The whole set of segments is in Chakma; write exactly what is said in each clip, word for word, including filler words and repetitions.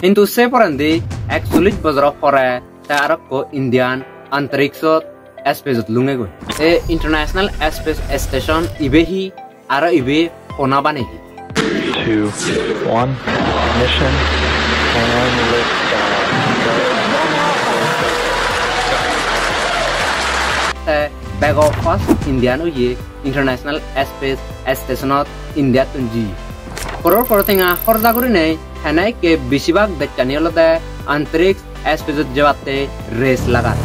Hintu se porendi ekchollish bojor pore te arokko Indian antarikshot space-ot lungegoi. E International Space Station ibe hi aro ibe honna baneye? Two, one, ignition, and liftoff. Te bego first Indian oye International Space Station-ot India-ttun jiye. Koror koror tenga horja gurinei hene ikke besibak dejchani olode antariksh space-ot jebatte race lagar.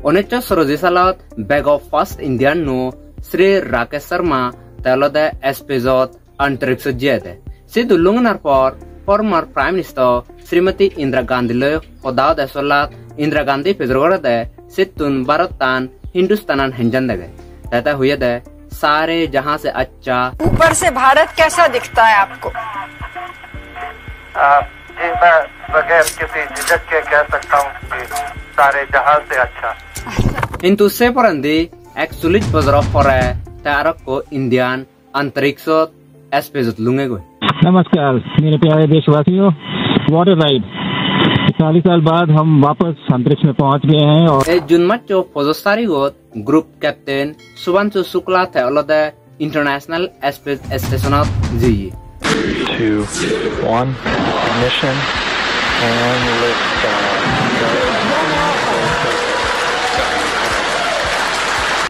Unnisso soroji salot bego first Indian-no Shri Rakesh Sharma te olode space-ot antarikshot jiyede. Sidu lungenar por former Prime Minister Srimati Indira Gandhi loi hoda hode solat Indira Gandhi pujor gorede, sittun Bharattan Hindustanan henjan dege. Te te hoyede, "Sare jahan se accha." ऊपर से भारत कैसा दिखता है आपको? आ, जी, मैं बगैर किसी झिझक के कह सकता हूँ कि सारे जहां से अच्छा। Hintu se porendi ekchollish bojor pore te arokko Indian antarikshot space-ot lungegoi. नमस्कार मेरे प्यारे देशवासियों, what a ride। चालीस साल बाद हम वापस अंतरिक्ष में पहुंच गए हैं और E June masso pojoj tarigot group captain Shubhanshu Shukla te olode International Space Station-ot jiye. Two, one, ignition, and liftoff.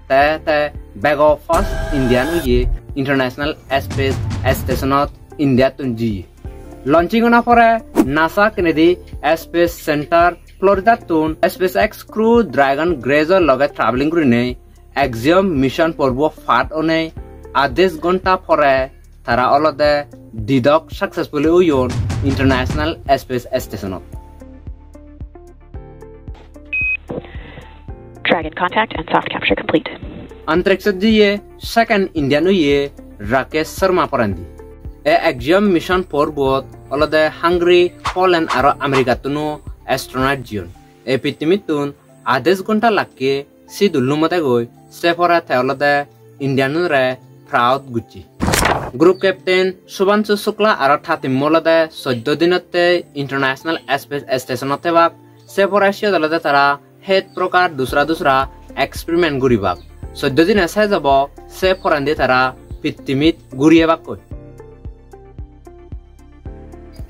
Te te bego first Indian oye International Space Station-ot India-ttun jiye. Launching ona pore NASA Kennedy Space Center Florida-ttun SpaceX Crew Dragon Grace-or loge traveling gurinei Axiom Mission four-bo part onei adej gonta pore tara olode dedock successfully oyon International Space Station-ot. Dragon contact and soft capture complete. Antarikshot jiye second Indian oye Rakesh Sharma porendi. E Axiom Mission four-bot olode Hungary, Poland aro America-ttuno astronaut jiyon. E pittimittun adej gonta lakke sidu lumodegoi, se pore te olode Indian-unore proud gocche. Group captain Shubhanshu Shukla aro ta team-mo olode soddo dinotte International Space Station-ot thebak, se pore siyot olode tara het prokar dusra dusra experiment guribak. Soddo dine sej obo, se porendi tara pittimit guri ebakkoi.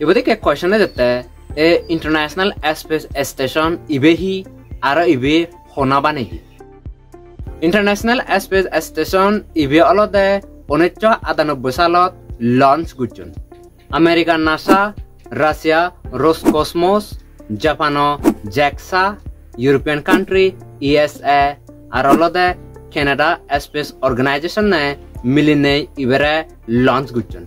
Ibot ikke question ejette, e International Space Station ibe hi aro ibe honna baneye? International Space Station ibe olode unnisso adanobboi salot launch gocchon. America NASA, Russia Roscosmos, Japano JAXA, European country ESA, ar olode Canada Space Organization-e milinei ibere launch gocchon.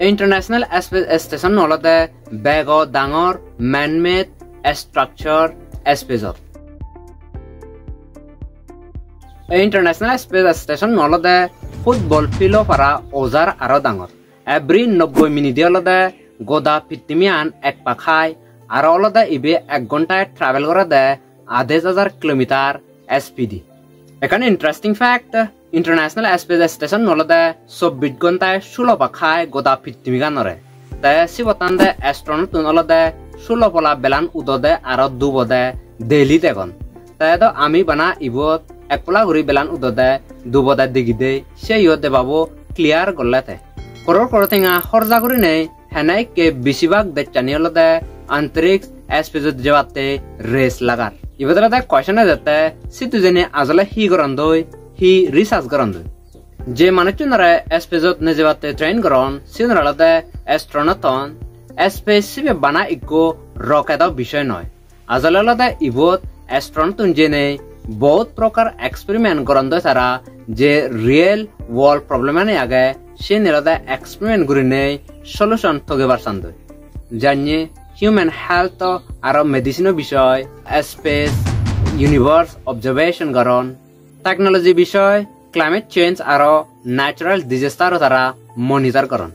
International Space Station olode bego dangor man-made structure space-ot. Ei International Space Station olode football field-o para ojar aro dangor. Every nobboi minute olode goda pittimiyan ek pak hai, aro olode ibe ek gontai travel gorede adej hajar kilometer speed-e. Ekkan interesting fact, International Space Station olode chobbish gontai sulo pak hai goda pittimiganore. Te sibot ande astronaut-un olode sulo pola belan udode aro dubode daily degon. Te do ami bana ibot ek pola guri belan udode, dubode digide, seyo debabo clear golle te. Koror koror tenga horja gurinei hene ikke besibak dejchani olode antariksh space-ot jebatte race lagar. Ibot olode question ejette, sidu jene ajole hi gorondoi, hi research gorondoi. Je manuchunore space-ot nejebatte train goron, siunore olode astronaut hon. Space sibe bana ikko rocket-o bishoy noi. Ajole olode ibot astronaut-un jenei bohut prokar experiment gorondoi tara, je real world problem-ani age, siyeni olode experiment gurinei solution togebar sandoi. Janye human health-o aro medicine-o bishoy, space, universe observation goron, technology bishoy, climate change aro natural disaster-o tara monitor goron.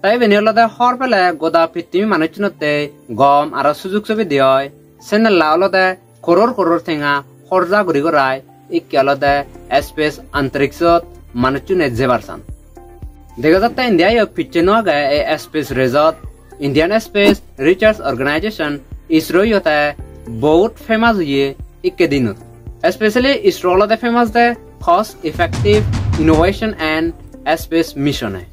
Te ibeni olode hor pele goda pittimi manucchunotte gom aro sujug subide oi, senella olode koror koror tenga horja guri gorai ikke olode space antarikshot manucchune jebar san. Dega jatte India yo picche no age ei space race ot. Indian Space Research Organization, ISRO yo te bohut famous oye ikke dinot. Especially ISRO olode famous de cost effective innovation and space mission e.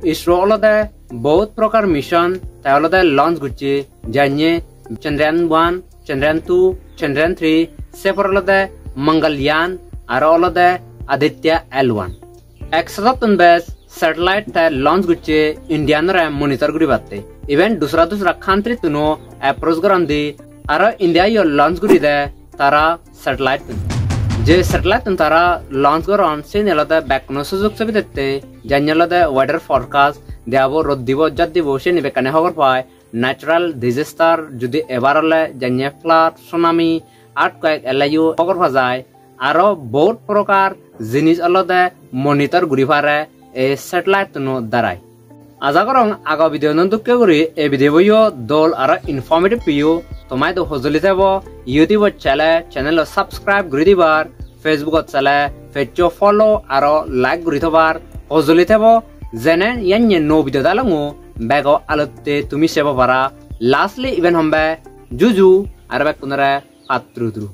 ISRO olode bohut prokar mission te olode launch gocche, janye Chandrayaan one, Chandrayaan two, Chandrayaan three, se por olode Mangalyaan, aro olode Aditya L one. Ek sajottun bej satellite te launch gocche Indianore monitor guribatte. Even dusra dusra country tuno approach goron di, aro India yo launch guri de tara satellite tun. Je satellite tun tara launch goron, seni olode bekkuno sujog subidette, janye olode weather forecast, diyabo rod dibo, jat dibo, seni bekkani hobor pai. Natural disaster judi ebar ole, janye flood, tsunami, earthquake, eleyo hobor pa jai. Aro bohut prokar jinis olode monitor guri pare ei satellite tuno darai. Aja gorong ago video no dukke guri ei video bo yo dol aro informative piyo. Tomai do hojoli tebo YouTube channel, channel o subscribe guri dibar, Facebook ot sele page o follow aro like guri thobar hojoli tebo, jene yanye no video dalongo bego alotte tumi sebo para. Lastly, iben hombe juju aro bekkunore patturu turu.